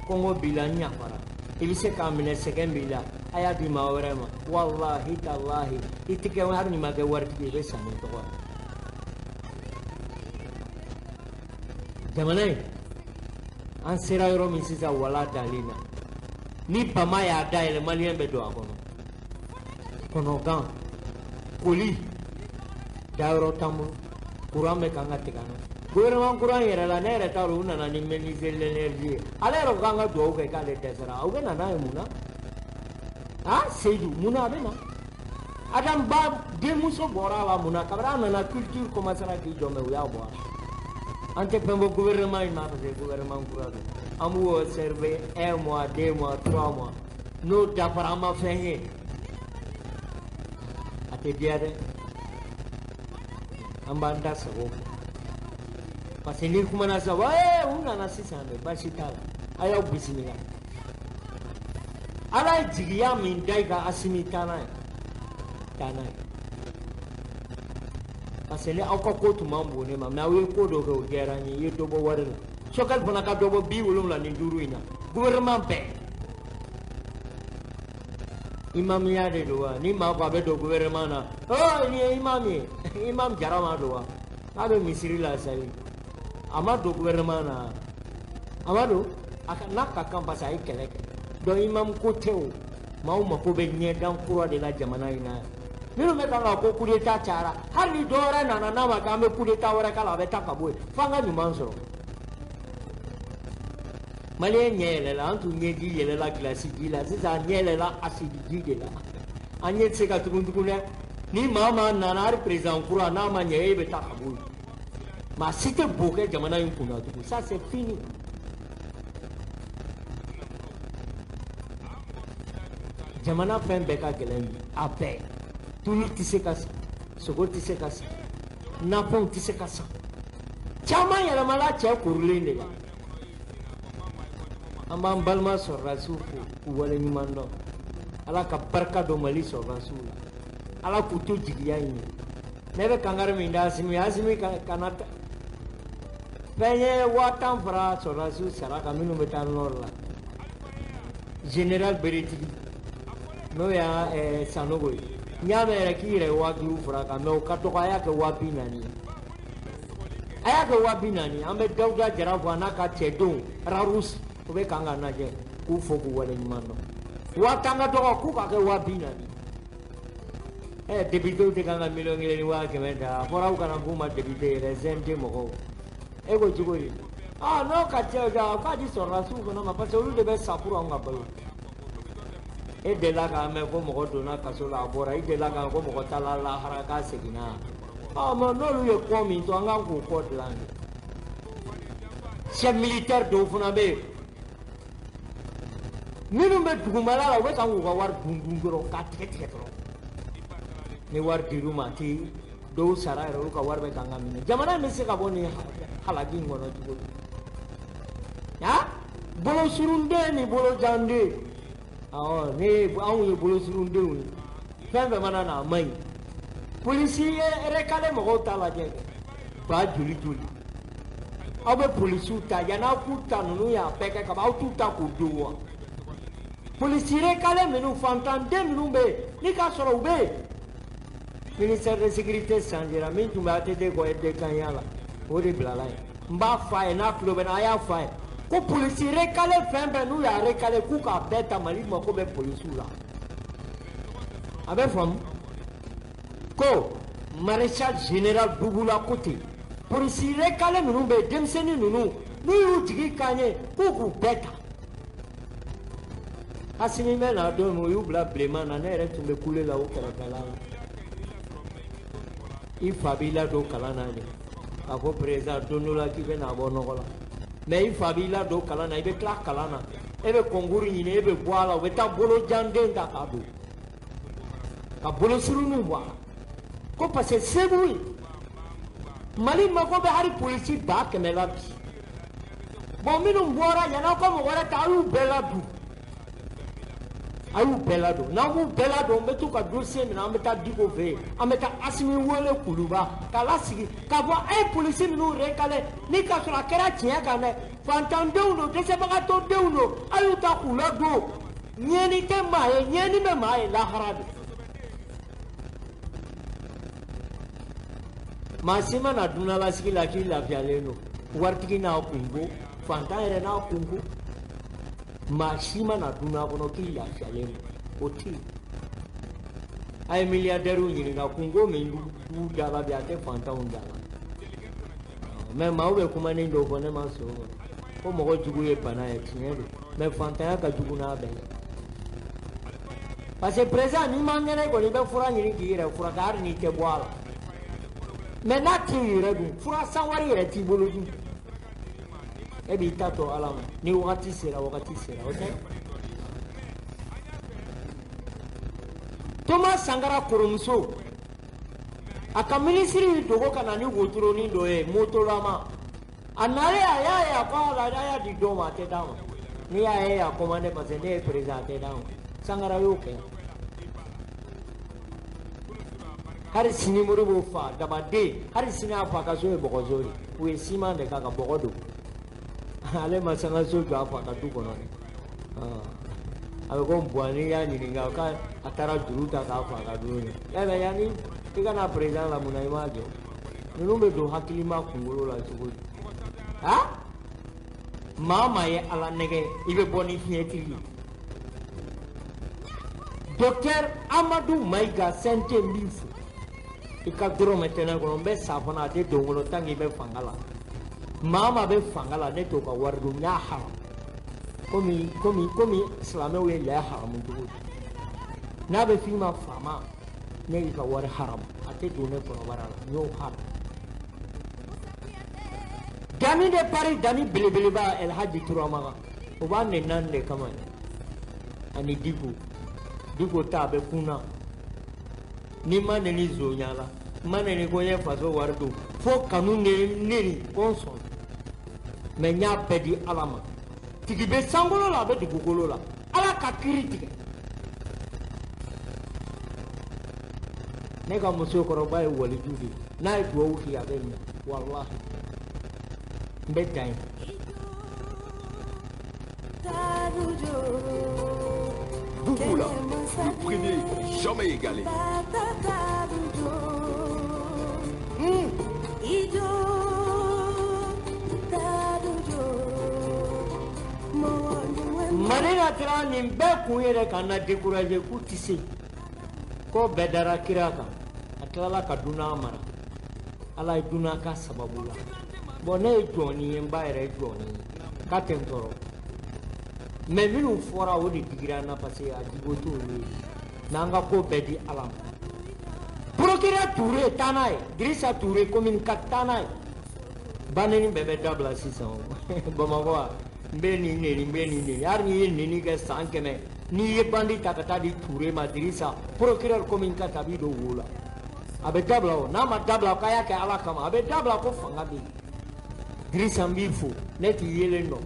kɔngɔ b'i la, n yafara. I bɛ se k'a minɛ, sɛgɛn b'i la, a y'a di maa wɛrɛ ma. Walahi talahi, i tɛ kɛ, hali n'i ma kɛ waritigi ye, i bɛ sa ni tɔgɔ ye. Jamana in, an sera yɔrɔ min sisan, wala dalen na. Ni bama y'a dayɛlɛ, maliyɛn bɛ don a kɔnɔ. Kɔnɔgan, koli, dayɔrɔ t'an bolo, courant bɛ kan ka tigɛ an na. Gouvernement courant yɛrɛ la, ne yɛrɛ t'a dɔn u nana ni ministre de l'énergie ye. Ale yɛrɛ ko k'an ka dugawu kɛ k'ale dɛsɛra. Aw bɛ na n'a ye mun na? Ah, Seydou, mun na a bɛ na? Adam Ba denmuso bɔra a la mun na? Kabini a nana culture commencera k'i jɔ, mais u y'a bɔ a la. An tɛ fɛn fɔ gouvernement in ma parce que gouvernement kura don. An b'u observer 1 mois, 2 mois, 3 mois. N'o dafara, an ma fɛn ye. A tɛ diya dɛ. An b'an da sago kɛ. Parce que n'i kumana sisan, wa u nana sisan dɛ, baasi t'a la. A y'aw bisimila. Ala ye jigiya min da i kan, Asimi, taa n'a ye. Taa n'a ye. Parce que ni aw ka ko tun man bon ne ma, mais aw ye ko dɔ kɛ, o diyara n ye, i ye dɔ bɔ wari la. Sokɛli fana ka dɔ bɔ 75 in na. Gouvernement bɛɛ. Imamiya de don wa? Ni maa ko a bɛ don gouvernement na, oh, nin ye imam ye. Imam Jara ma don wa? K'a bɛ misiri la sali. A ma don gouvernement na. A ma don. A ka n'a ka kan parce que a ye kɛlɛ kɛ. Donc imam ko tɛ o. Maaw mako bɛ ɲɛdan kura de la jamana in na. Minnu bɛ kan ka ko coup d'état cayara, hali ni dɔ wɛrɛ nana n'a ma kɛ an bɛ coup d'état wɛrɛ k'a la, a bɛ taa ka bɔ yen f'an ka ɲuman sɔrɔ. Maliyɛn ɲɛ yɛlɛla, an tun ɲɛji yɛlɛla gilasi ji la, sisan an ɲɛ yɛlɛla asidi ji de la. An ɲɛ tɛ se ka tugun tugun dɛ. Ni maa maa nana hali président kura n'a ma ɲɛ, e bɛ taa ka bɔ yen. Maa si tɛ bo kɛ jamana in kunna tugun, ça c'est fini. Jamana fɛn bɛɛ ka gɛlɛn bi, a bɛɛ. Tulu tɛ se ka san, sogo tɛ se ka san, nafɛnw tɛ se ka san. Caman yɛlɛmala cɛ korilen de la. An b'an balima sɔrɔdasiw fo k'u waleɲuman dɔn. Ala ka barika don Mali sɔrɔdasiw la. Ala k'u to jigiya in ye. Ne bɛ kankari min da Asimi, Asimi kana fɛn ye 10,000 fara sɔrɔdasiw sara kan minnu bɛ taa nord la. Général Beretigi n'o y'a Sanogo ye. N y'a mɛn yɛrɛ k'i yɛrɛ ye 5,000 fara kan, mais o ka dɔgɔ, a y'a kɛ 40,000 ye. A y'a kɛ 40,000. An bɛ Dawuda Jara fo a n'a ka cɛdenw Rarus, u bɛ kan ka lajɛ k'u fo k'u waleɲuman dɔn. 10,000 ka dɔgɔ, k'u k'a kɛ 40,000. Député tɛ kan ka 1,1 miliyɔn ta, a fɔra aw kana k'u ma député yɛrɛ, CNT mɔgɔw. E ko cogo di? Ah n'o ka ca, k'a di sɔrɔdasiw fana ma, parce que olu de bɛ sa pour anw ka balo. E delila k'a mɛn ko mɔgɔ donna kaso la a bɔra, i delila k'a mɛn ko mɔgɔ taara lahara k'a seginna. Ɔ mais n'olu ye kɔ min to, an kan k'o kɔ dilan de. Chef militaire dɔw fana bɛ yen minnu bɛ dugumala la, u bɛ kan k'u ka wari dun dun dɔrɔn, k'a tigɛ tigɛ dɔrɔn. Ni wari dir'u ma, a tɛ dɔw sara yɛrɛ, olu ka wari bɛ kan ka minɛ. Jamana in bɛ se ka bɔ nin halaki in kɔnɔ cogo di? Ha, bolosurunden ni bolojanden. Awɔ, ne anw ye bolosurundenw ye. Fɛn fɛn mana na a man ɲi. Polisi ye recalé mɔgɔw ta lajɛ ba joli joli. Aw bɛ polisiw ta, yann'aw k'u ta, ninnu y'a bɛɛ kɛ kaban, aw t'u ta k'u don wa? Polisi recalé minnu, fantanden minnu bɛ yen, ni k'a sɔrɔ u bɛ yen. Ministère de sécurité changera, min tun bɛ ATT kɔ DKnya la, o de bilala yen. N b'a f'a ye, n'a tulo bɛ n na, a y'a f'a ye ko polisi recalé fɛn fɛn n'u y'a recalé, k'u k'a bɛɛ ta. Mali mako bɛ polisiw la. A bɛ faamu ko maréchal général Dugula ko ten, polisi recalé ninnu bɛ yen, denmisɛnnin ninnu n'u y'u jigi k'an ye, k'u k'u bɛɛ ta. Asimi bɛ na don min, u y'u bila bilenman na, ne yɛrɛ tun bɛ kule la o kɛrɛfɛla la. I fa b'i ladon kalan na de k'a fɔ président don dɔ la k'i bɛ na bɔ nɔgɔ la, mais i fa b'i ladon kalan na, i bɛ tila kalan na, e bɛ concours ɲini, e bɛ bɔ a la, u bɛ taa bolojanden ta k'a don ka bolosurunninw bɔ a la ko parce que Segu ye Mali mako bɛ hali polisi 100,000 la bi. Bon, minnu bɔra, yan'aw ka mɔgɔ wɛrɛ ta, a y'u bɛɛ ladon, a y'u bɛɛ ladon. N'aw m'u bɛɛ ladon, n bɛ t'u ka dossier minɛ, an bɛ taa Diko fɛ yen, an bɛ taa Asimi wele Kuluba k'a lasigi k'a fɔ a ye polisi minnu recalé ni k'a sɔrɔ a kɛra tiɲɛ kan dɛ, fantandenw don, dɛsɛbagatɔ denw don, a y'u ta k'u ladon. Ɲɛni tɛ maa ye, ɲɛni bɛ maa ye lahara de. Maa si ma na dunanlasigi la k'i lafiyalen don. Waritigi n'a kunko, fantan yɛrɛ n'a kunko, maa si ma na dunan kɔnɔ k'i lafiyalen don, o tɛ yen. A ye milliardaires ɲininka kunko min b'u da la bi, a tɛ fantanw da la. Mais maaw bɛ kumanin dɔw fɔ, ne ma sɔn o ma ko mɔgɔ jugu ye bana ye. Tiɲɛ don, mais fantanya ka jugu n'a bɛɛ ye, parce que président, n'i ma kɛnɛ kɔni, i bɛ fura ɲini k'i yɛrɛ furakɛ hali n'i tɛ bɔ a la. Mais n'a t'i yɛrɛ dun, fura san wari yɛrɛ t'i bolo dun, e b'i ta to Ala ma. Ni wagati sera, wagati sera, o tɛ. Thomas Sankara kɔrɔmuso, a ka minisiri y'i dogo ka na ni wotoronin dɔ ye motolama. A nalen, a y'a ye, a ko a la, a y'a di dɔw ma, a tɛ d'a ma. N'i y'a ye a commandé, parce que ne ye président, a tɛ d'a ma. Sankara y'o kɛ. Hali sini Modibo fa dabaden, hali sini a fa ka so ye bɔgɔso de, u ye siman de k'a ka bɔgɔ don. Ale ma sangaso jɔ a fa ka du kɔnɔ dɛ. A bɛ ko buwa, n'i y'a ɲininka k'a a taara juru ta k'a fa ka du ye. Mɛ yanni i ka na président la, mun na i m'a jɔ? Ninnu bɛ don hakilima kunkolo la cogo di? Ha, maa maa ye Ala nɛgɛ, i bɛ bɔ ni fiɲɛtigi ye. Docteur Amadou Maïga CNT n b'i fo. I ka dɔrɔmɛ tɛ ne kɔnɔ, n bɛ sa fana a tɛ don n kɔnɔ tant que i bɛ fanga la. Maa o maa bɛ fanga la, ne t'o ka wari dun, n y'a haram. Komi silamɛw ye lɛ haramu cogo di. N'a bɛ f'i ma faama, ne y'i ka wari haramu, a tɛ don ne kɔnɔbara la, n y'o haram. Dani de Paris, Dani belebeleba El Hadji Turamaga, o b'a nɛni naani de kama ye. Ani Diko, Diko ta a bɛ kun na. N'i ma nɛni zonya la, n ma nɛni ko n ye faso wari dun, fo kanu nɛni ko n sɔn. Mais n y'a bɛɛ di Ala ma. Tigi bɛ sankolo la, a bɛ dugukolo la. Ala ka kiiri tigɛ. Ne ka musokɔrɔba ye waliju de ye. N'a ye duwawu k'i ye, a bɛ minɛ. Walahi. N bɛ dan yen. Bouboula, le premier jamais égalé. Marina taara nin bɛɛ kun yɛrɛ ka na décourager k'u tɛ se. Ko bɛɛ dara kira kan. A tilala ka dunan mara. Ala ye dunan ka sababu la. Bon ne ye jɔnni ye, n ba yɛrɛ ye jɔnni ye. K'a tɛ n tɔɔrɔ. Mais minnu fɔra o de digira n na parce que a jibo t'olu ye. Mais an ka ko bɛɛ di Ala ma. Procureur Touré taa n'a ye. Dirisa Touré commune 4 taa n'a ye. Baneni bɛɛ bɛ dabila sisan o. Bamakɔ wa? N bɛ nin neni, n bɛ nin neni. Hali n'i ye neni kɛ san 100, n'i ye bandi ta ka taa di Touré ma, Dirisa, procureur commune 4 a b'i don wo la. A bɛ dabila o. N'a ma dabila k'a y'a kɛ Ala kama, a bɛ dabila ko fanga bɛ yen. Dirisa n b'i fo, ne t'i yelen dɔn.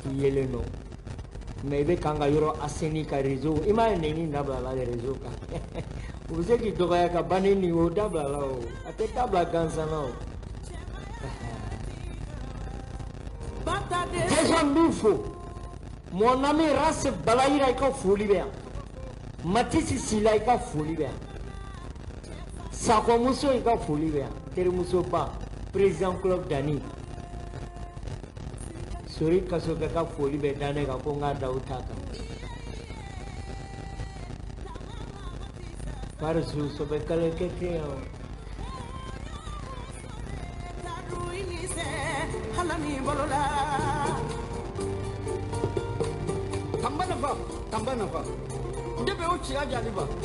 T'i yelen dɔn. Mais i bɛ k'an ka yɔrɔ assainir ka réseau. I m'a ye neni dabila la réseau kan. U bɛ se k'i dɔgɔya ka ban ni o dabila la o. A tɛ dabila gansan na o. Déjà n b'i fo. Mon ami Rasse Balayira i ka foli bɛ yan. Matisi Sila i ka foli bɛ yan. Sakɔmuso i ka foli bɛ yan. Terimusoba président club Dani. Sori Kasokɛ ka foli bɛ da ne kan ko n k'a da o ta kan. Farisu sɔbɛ kɛlɛkɛ tɛ yan o.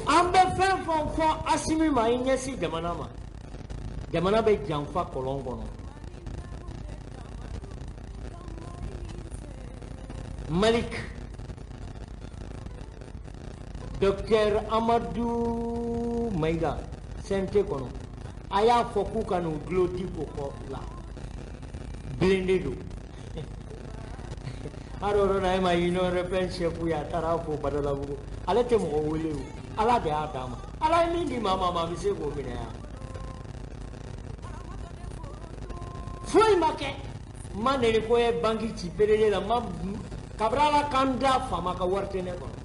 An bɛ fɛn fɛn fɔ Asimi ma, i ɲɛsin jamana ma. Jamana bɛ janfa kɔlɔn kɔnɔ. Malik, Docteur Amadou Maïga, CNT kɔnɔ, a y'a fɔ k'u ka n'u dulon Diko kɔ la. Blindé don. Hali o yɔrɔ la e ma Union européenne chef ye, a taara fo Badalabugu. Ale tɛ mɔgɔ wele o. Ala de y'a d'a ma. Ala ye min di maa ma, maa bɛ se k'o minɛ yan. Foyi ma kɛ. N ma nɛni ko ye banki ci PDG la, n ma kabini Ala k'an da faama ka wari tɛ ne kɔnɔ.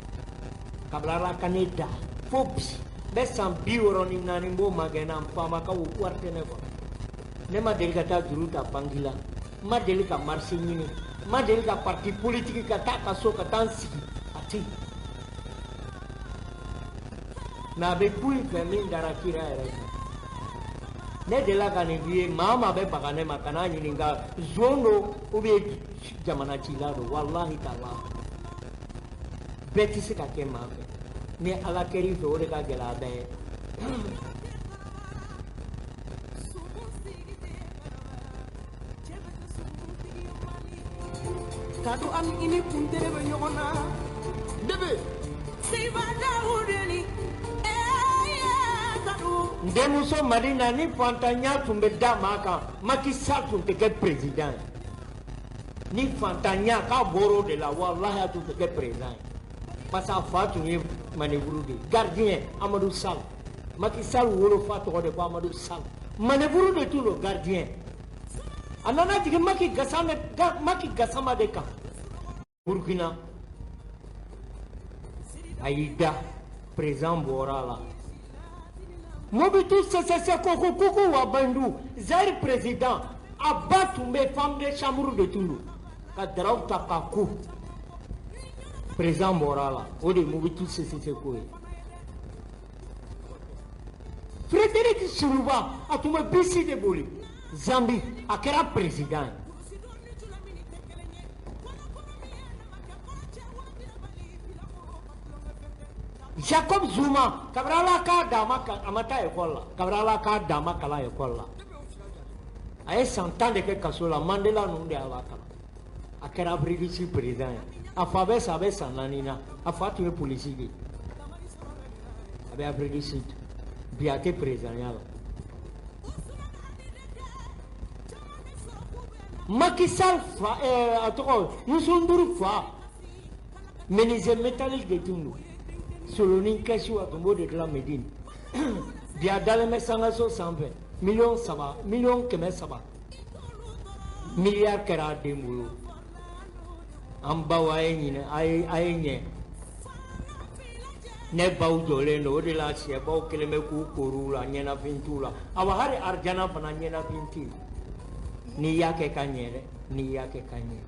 Kabini Ala ka ne da fo bi, n bɛ san 64 n b'o magɛn na, faama ka wari tɛ ne kɔnɔ. Ne ma deli ka taa juru ta banki la, n ma deli ka marché ɲini, n ma deli ka parti politique ka taa ka so ka taa n sigi, a tɛ yen. Mais a bɛ ku i fɛ min dara kira yɛrɛ kan. Ne delila ka nin f'i ye, maa o maa bɛ baga ne ma, kan'a ɲininka zon don ou bien jamana cila don, walahi taala. Bɛɛ tɛ se ka kɛ maa fɛ. Ni Ala kɛr'i fɛ, o de ka gɛlɛn a bɛɛ ye. N denmuso Madina, ni fantanya tun bɛ da maa kan, Macky Sall tun tɛ kɛ président ye. Ni fantanya k'a bɔr'o de la, walahi a tun tɛ kɛ président ye. Parce que a fa tun ye manœuvre de ye. Gardien Amadou Sall. Macky Sall wolofa tɔgɔ de ko Amadou Sall. Manœuvre de tun don, gardien. A nana jigin Macky Gassama de kan. Burkina. A y'i da, président bɔra a la. Mobutu Sese Seko Kuku wa Bandu, Zaire président, a ba tun bɛ femme de chambre de tun don. Ka daraw ta k'a ko. Président bɔra a la, o de ye Mobutu Sese Seko ye. Frédéric Chiluba, a tun bɛ bisi de boli Zambie, a kɛra président ye. Jacob Zuma, kabini Ala k'a da a ma taa école la, kabini Ala k'a da a ma kalan école la. A ye san 10 de kɛ kaso la, Mandela ninnu de y'a lakalan. A kɛra Afrique du Sud président ye. A fa bɛ sa, a bɛ san 4 na. A fa tun ye polisi de ye. A bɛ Afrique du Sud. Bi a tɛ présidentya la. Macky Sall fa, a tɔgɔ Youssou N'Dour fa, menuisier métallique de tun don. Solonin kɛsu a tun b'o de dilan Médine. Bi a dalen bɛ sankaso sanfɛ, 3 miliyɔn 300 miliyari kɛra a den bolo. An baw a ye ɲinɛ, a ye ɲɛ. Ne baw jɔlen don, o de la sɛbaw kɛlen bɛ k'u koru la, ɲɛnafin t'u la. Awa hali arijana fana ɲɛnafin tɛ yen. N'i y'a kɛ ka ɲɛ dɛ, n'i y'a kɛ ka ɲɛ.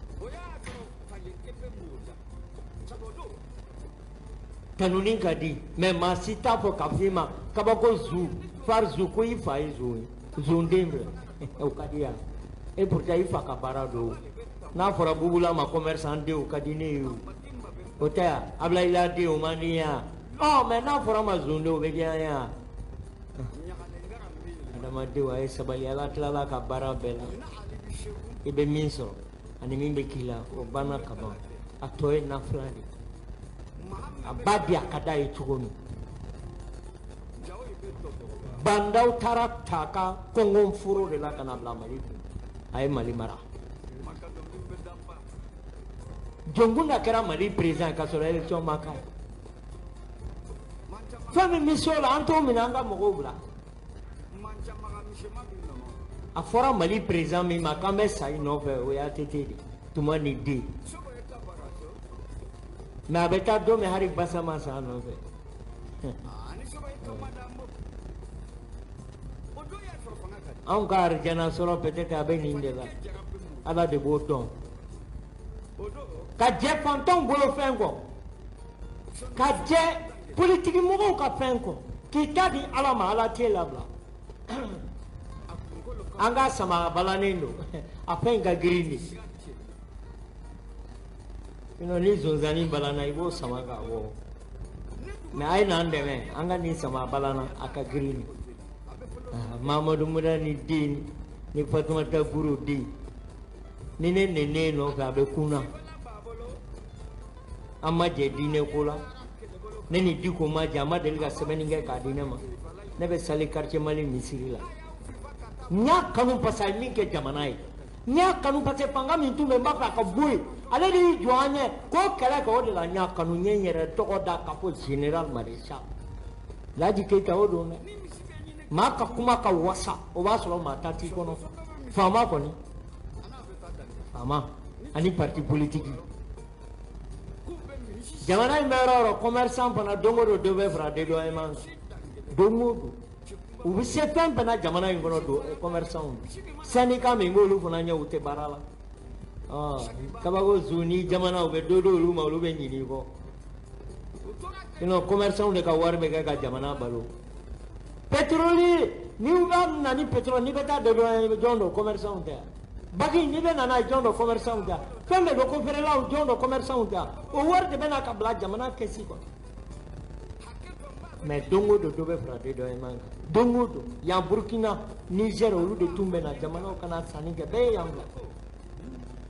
Tanuni ka di, mɛ maa si t'a fɔ k'a f'i ma kabako zu, fari zu, ko i fa ye zon ye, zonden filɛ, o ka di yan. Et pourtant i fa ka baara don. N'a fɔra Bubula ma commerçant den, o ka di ne ye o. O tɛ yan, Abilayila den, o man di n ye yan. Ɔ mɛ n'a fɔra ma zonden, o bɛ diya n ye yan. Adamadenw a ye sabali, Ala tilala ka baara bɛɛ la. I bɛ min sɔrɔ ani min bɛ k'i la, o banna ka ban. A tɔ ye nafila de ye. A b'a di a ka d'a ye cogo min. Bandaw taara ta ka kɔngɔ foro de la ka na bila Mali kun. A ye Mali mara. Dioncounda kɛra Mali président ka sɔrɔ élection ma k'a ye. Fɛn min bɛ s'o la, an t'o minɛ, an ka mɔgɔw bila. A fɔra Mali président min ma k'an bɛ sa i nɔfɛ, o ye ATT de ye, Tumani den. Mais a bɛ taa don min hali basa ma san a nɔfɛ. Anw ka arijana sɔrɔ peut-être a bɛ nin de la. Ala de b'o dɔn. Ka jɛ fantanw bolo fɛn kɔ, ka jɛ politiki mɔgɔw ka fɛn kɔ, k'i ta di Ala ma, Ala t'e labila. An ka sama a balannen don, a fɛn in ka girin de. Sinon ni zonzanni balana i b'o sama k'a bɔ. Mais a ye n'an dɛmɛ, an ka nin sama a balana, a ka girin de. Mamadu Muda ni den ni Fatumata Guru den, ni ne nenen nɔfɛ a bɛ kunna. An ma jɛ diinɛ ko la. Ne ni Diko ma jɛ, a ma deli ka sɛbɛnni kɛ k'a di ne ma. Ne bɛ sali quartier Mali misiri la. N y'a kanu parce que a ye min kɛ jamana ye. N y'a kanu parce que fanga min tun bɛ n b'a fɛ a ka bɔ yen. Ale de y'i jɔ an ɲɛ k'o kɛlɛ kɛ, o de la n y'a kanu. N ye n yɛrɛ tɔgɔ da k'a fɔ général maréchal Laji Keyita, o don dɛ. Maa ka kuma ka wasa, o b'a sɔrɔ maa ta t'i kɔnɔ. Faama kɔni, faama ani parti politique. Jamana in bɛ yɔrɔ o yɔrɔ, commerçant fana don o don dɔ bɛ fara dédouanement kan. Don o don u bɛ se fɛn fɛn na jamana in kɔnɔ don commerçant. Syndicat min b'olu fana ɲɛ, u tɛ baara la. Kabako zu ni jamana u bɛ dɔ d'olu ma, olu bɛ ɲin'i kɔ. Sinon commerçant de ka wari bɛ kɛ ka jamana balo. Pétrolier, ni b'a na ni pétrole, n'i bɛ taa dédouanement jɔn don, commerçant tɛ yan. Baki n'i bɛ na n'a ye, jɔn don, commerçant tɛ yan. Fɛn bɛɛ bɛ ko feerelaw, jɔn don, commerçant tɛ yan. O wari de bɛ na ka bila jamana kɛsi kɔnɔ. Mais don o don dɔ bɛ fara dédouanement kan. Don o don yan Burkina, Niger, olu de tun bɛ na jamanaw kana sanni kɛ, bɛɛ ye yan bila.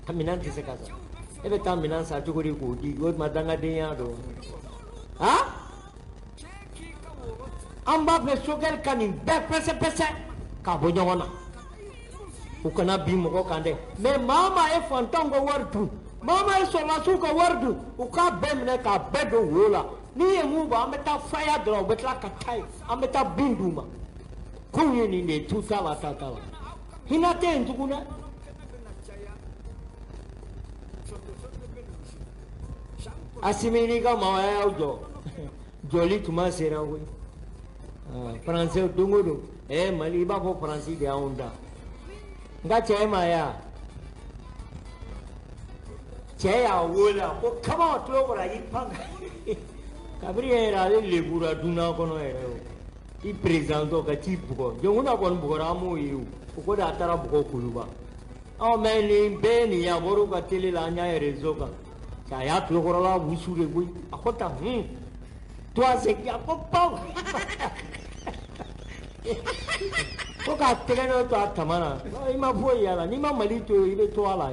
A minɛn tɛ se ka san. E bɛ taa minɛn san cogo di k'o di? O tuma dangadenya don. Han? An b'a fɛ Choguel ka nin bɛɛ pɛsɛ-pɛsɛ k'a bɔ ɲɔgɔn na. U kana bin mɔgɔ kan dɛ. Mais maa o maa ye fantanw ka wari dun, maa o maa ye sɔrɔdasiw ka wari dun, u k'a bɛɛ minɛ k'a bɛɛ don wo la. N'i ye mun bɔ, an bɛ taa faya dɔrɔn, u bɛ tila ka taa yen, an bɛ taa bin d'u ma. Kow ye nin de ye, tu t'a la, ta t'a la. Hinɛ tɛ yen tugun dɛ. Asimi n'i ka maaw y'aw jɔ, jɔli tuma sera koyi. Français don o don, Mali i b'a fɔ Faransi de y'anw da. N ka cɛ e ma ye wa? Cɛ y'a wele a ko kaba tulo kɔrɔ a y'i pan kabiri yɛrɛ ale lebura dunan kɔnɔ yɛrɛ o i président ka t'i bugɔ Dioncounda kɔni bugɔra an m'o ye o o ko de a taara bugɔ Kuluba ɔ mais nin bɛɛ nin ye a bɔr'u ka télé la an y'a ye réseau kan a y'a tulokɔrɔla wusu de koyi a ko tan toi c'est a ko paw ko k'a tɛgɛ dɔ to a tama na i ma foyi y'a la n'i ma Mali to yen i bɛ to a la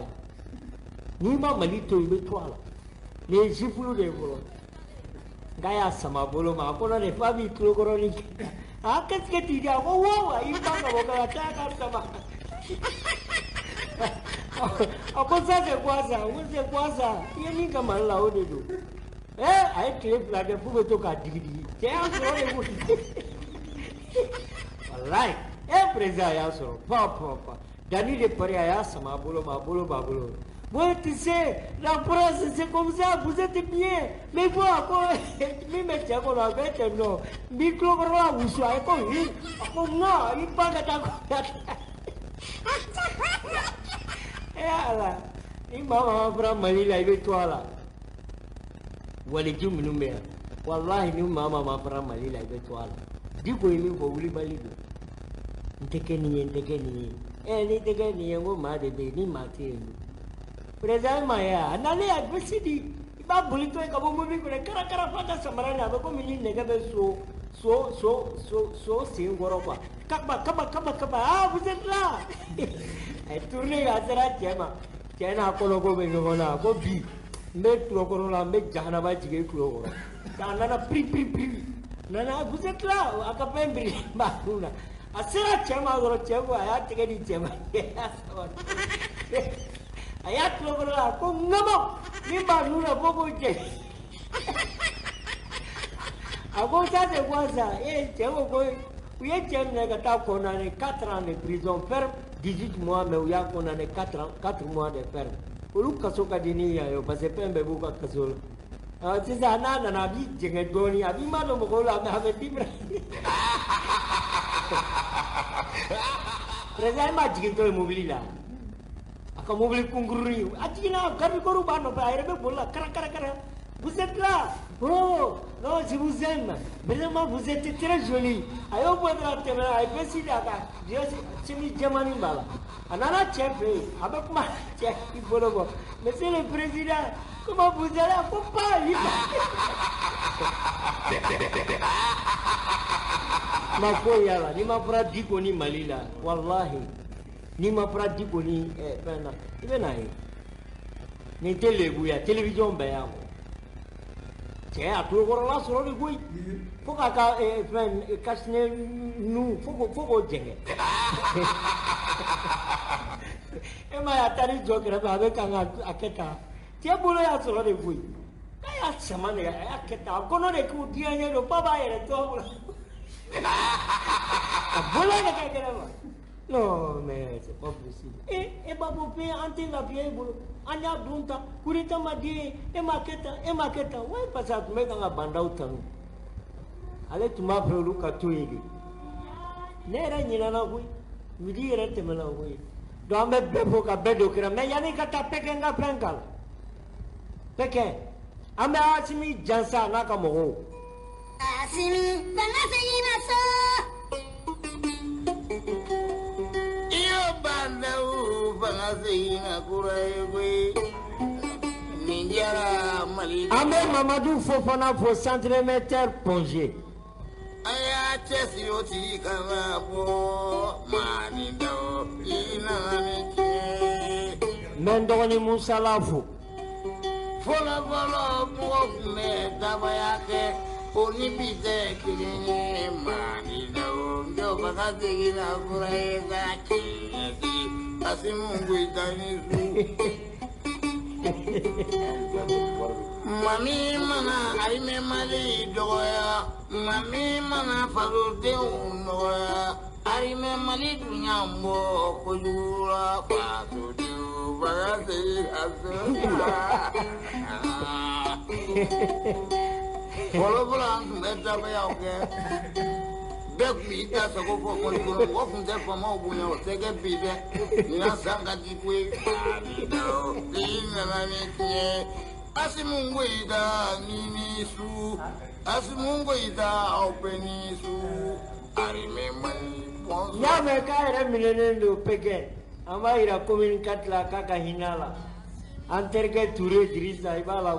n'i ma Mali to yen i bɛ to a la nin ye zifulu de ye fɔlɔ nka y'a sama bolo ma a kɔnɔ de fa b'i tulokɔrɔ ni ah qu'est-ce que tu dis a ko wo a y'i pan ka bɔ ka taa ka sama a ko ça c'est quoi ça ko c'est quoi ça i ye min kɛ Mali la o de don a ye tile 2 kɛ f'u bɛ to k'a digi digi cɛ y'a sɔrɔ de koyi walayi président y'a sɔrɔ pa pa pa Dani de Paris a y'a sama a bolo ma a bolo b'a bolo. Bon, tu sais, la France, c'est comme ça, vous êtes bien. Mais bon, mi me cɛ kɔnɔ a bɛ ten nɔ n b'i tulokɔrɔla wusu a ye ko hi a ko non i pan ka taa ala ni maa maa ma fara Mali la i bɛ to a la waliju minnu bɛ yan walahi ni maa maa ma fara Mali la i bɛ to a la Diko ye min fɔ wulibali don n tɛ kɛ nin ye n tɛ kɛ nin ye n'i tɛ kɛ nin ye n ko maa de bɛ yen ni maa tɛ yen président ma ye a nalen a bɛ si di i b'a boli to yen ka bɔ mobili kɔnɔ kara kara f'a ka samara nin a bɛ komi ni nɛgɛ bɛ so so so so so sen kɔrɔ quoi kaba kaba kaba kaba ah vous êtes là a ye tourné a sera cɛ ma cɛ n'a kɔnɔko bɛ ɲɔgɔn na ko bi n bɛ tulokɔrɔ la n bɛ jahanaba jigin e tulo kɔrɔ a nana piri piri piri nana vous êtes là a ka fɛn biri b'a kun na a sera cɛ ma dɔrɔn cɛ ko a y'a tɛgɛ di cɛ ma a y'a tulokɔrɔ la ko ŋama min b'a nun na fo k'o jɛ a ko ça c'est quoi ça cɛ ko ko u ye cɛ minɛ ka taa condamné 4 ans de prison ferme 18 mois mais u y'a condamné 4 ans 4 mois de ferme olu kaso ka di ni yan ye parce que fɛn bɛɛ b'u ka kaso la sisan n'a nana a b'i jɛngɛ dɔɔnin a b'i madon mɔgɔw la mais a bɛ dimi président m'a jigintɔ ye mobili la a ka mobili kunkurunin a jiginna garde corps b'a nɔfɛ a yɛrɛ bɛ boli la kara kara kara vous êtes là oh non je vous aime vraiment vous êtes très jolie a y'o fɔ dɔrɔn a tɛmɛna a ye bɛsi d'a kan chemise jɛmanin b'a la a nana cɛ fɛ yen a bɛ kuma cɛ i bolo bɔ monsieur le président comment vous allez a ko pa i ma foyi y'a la n'i ma fara Diko ni Mali la walahi n'i ma fara Diko ni fɛn na i bɛ n'a ye nin tɛ lebuya télévision bɛɛ y'a bɔ cɛ a tulokɔrɔla sɔrɔ de koyi fo k'a ka fɛn cache-nez nu fo k'o jɛngɛ e ma ye a taar'i jɔ kɛrɛfɛ a bɛ kan ka a kɛ tan cɛ bolo y'a sɔrɔ de koyi k'a y'a sama de a y'a kɛ tan a kɔnɔ de k'u diya ɲɛ don ba b'a yɛrɛ to a bolo a bolo de ka kɛnɛ ma non mais c'est pas possible e b'a fɔ pe an tɛ lafiya e bolo an y'a dun tan coup d'état ma di e ma kɛ tan e ma kɛ tan ouais parce que a tun bɛ kan ka bandaw tanu ale tun b'a fɛ olu ka to yen de ne yɛrɛ ɲinɛna koyi midi yɛrɛ tɛmɛna koyi donc an bɛ bɛɛ fo ka bɛɛ don kira mais yanni ka taa Pékin ka fɛn k'a la Pékin an bɛ Asimi jansa n'a ka mɔgɔw. Asimi fanga seginna so. Iyo bandaw fanga seginna kura ye koyi nin diyara Mali. An bɛ Mamadu Fofana fo centimètre plongé. A y'a cɛsiri o tigi kana bɔ maa ni daw i nana ni tiɲɛ. N bɛ n dɔgɔnin Musala fo. Fɔlɔ fɔlɔ mɔgɔ tun bɛ dabaya kɛ o ni bi tɛ kelen ye maa ni daw njɔ fanga seginna kura ye ka tiɲɛ di Asimu Goyita ni su. Mami mana arimɛ Mali dɔgɔya mami mana fasodenw nɔgɔya arimɛ Mali dun y'an bɔ kojugu la fasodenw fanga seginna so. Fɔlɔ fɔlɔ an tun bɛ dabayaw kɛ Bɛɛ tun b'i da sago fɔ mɔni kɔnɔ, mɔgɔ tun tɛ faamaw bonya, o tɛ kɛ bi dɛ. Ɲinan san ka di koyi. Bi nana ni tiɲɛ. Asimu Goyita ni ni su. Asimu Goyita aw bɛɛ ni su. Armée Mali. N y'a mɛn k'a yɛrɛ minɛnen don Pekɛ, an b'a yira commune 4 la k'a ka hinɛ a la. An terikɛ Ture Dirisa, i b'a la.